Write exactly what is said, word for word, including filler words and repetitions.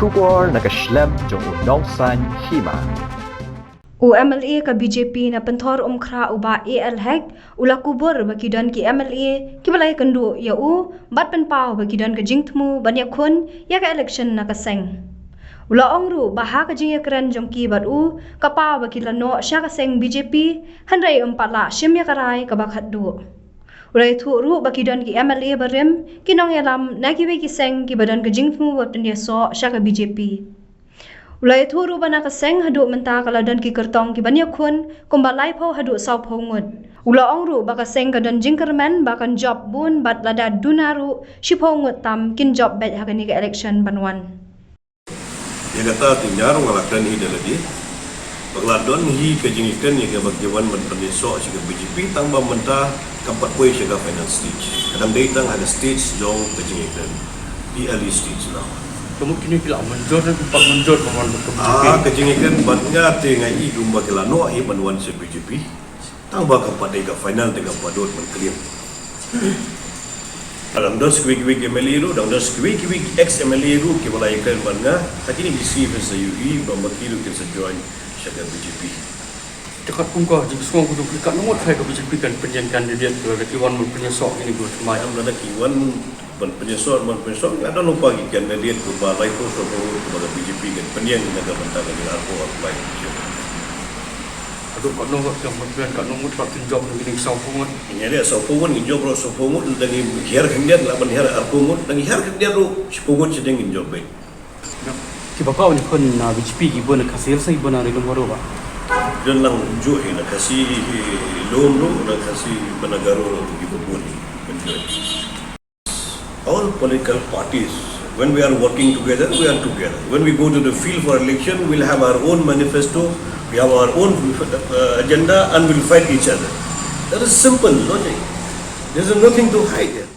Khubor na ka shlem jong u Nongsaiñ Hima. U M L A ka B J P na Pynthor Umkhrah u Bah A L Hek u la kubur ba ki don ki M L A kiba la ïakynduh ïa u bad pynpaw ba ki don ka jingthmu ban ïakhun ïa ka election na ka seng. U la ong ruh ba ha ka jingïakren jong ki bad u, ka paw ba ki la noh sha ka seng B J P, hynrei ym pat lah shim ïa ka rai kaba khatduh. U la ïathuh ruh ba ki don ki M L A barim, ki nongïalam na kiwei ki seng kiba don ka jingthmu ban pynïasoh sha ka B J P. U la ïathuh ruh ba na ka seng haduh mynta ka la don ki kyrtong kiban ïakhun kumba laiphew haduh sawphew ngut. U la ong ruh ba ka seng ka don jingkyrmen ba kan jop bun bad lada duna ruh shiphew ngut tam kin jop beit ha kane ka election ban wan. Ïa kata te nga ruh nga la kren hi da lade ba ka la don hi ka jingïakren ïa kaba ki wan ban pynïasoh sha ka B J P, tang ba mynta kam pat poi sha ka final stage. Ka dang dei tang ha ka stage jong ka jingïakren, the early stage now. Ka mut kine ki la mynjur ne ki pat mynjur ban wan ka B J P? Ah, ka jingïakren bad nga te nga i kumba ki la noh hi ban wan sha B J P. Tang ba kam pat dei ka final te kam pat dei ban klim. Dang don sa kiwei kiwei ki M L A ruh, dang don sa kiwei kiwei ki ex M L A ruh kiba la ïakren bad nga. Ha kine ki sien sa ïohi ba ma ki ruh kin sa join sha ka B J P. Te katkum ka jingsngewthuh, katno ngut hai ka B J P kan pynïeng candidate, lada ki wan ban pynïasoh kine ki thymmai? Em, lada ki wan ban pynïasoh, ban pynïasoh, nga don lypa ki candidate kumba laiphew sawphew ngut kumba ka B J P kan pynïeng na ka bynta ka jing arphew arphew lai. Haduh katno ngut, katno ngut, katno ngut ba kin jop na kine ki sawphew ngut? Nga leh sawphew ngut, ngin jop ruh sawphew ngut, dang hiar khyndiat lah ban hiar arphew ngut, dang hiar khyndiat ruh shiphew ngut shiteng ngin jop beit. Kiba kwah ban ïakhun na B J P ki bun na Khasi Hills ne ki bun na Ri Lum Garo, Bah? Don lang kumjuh hi, na Khasi Hills ruh, na Khasi, na Garo ruh, ki bun hi kumjuh. All political parties, when we are working together, we are together. When we go to the field for election, we'll have our own manifesto, we have our own, uh, agenda, and we'll fight each other. That is simple logic. There is nothing to hide here.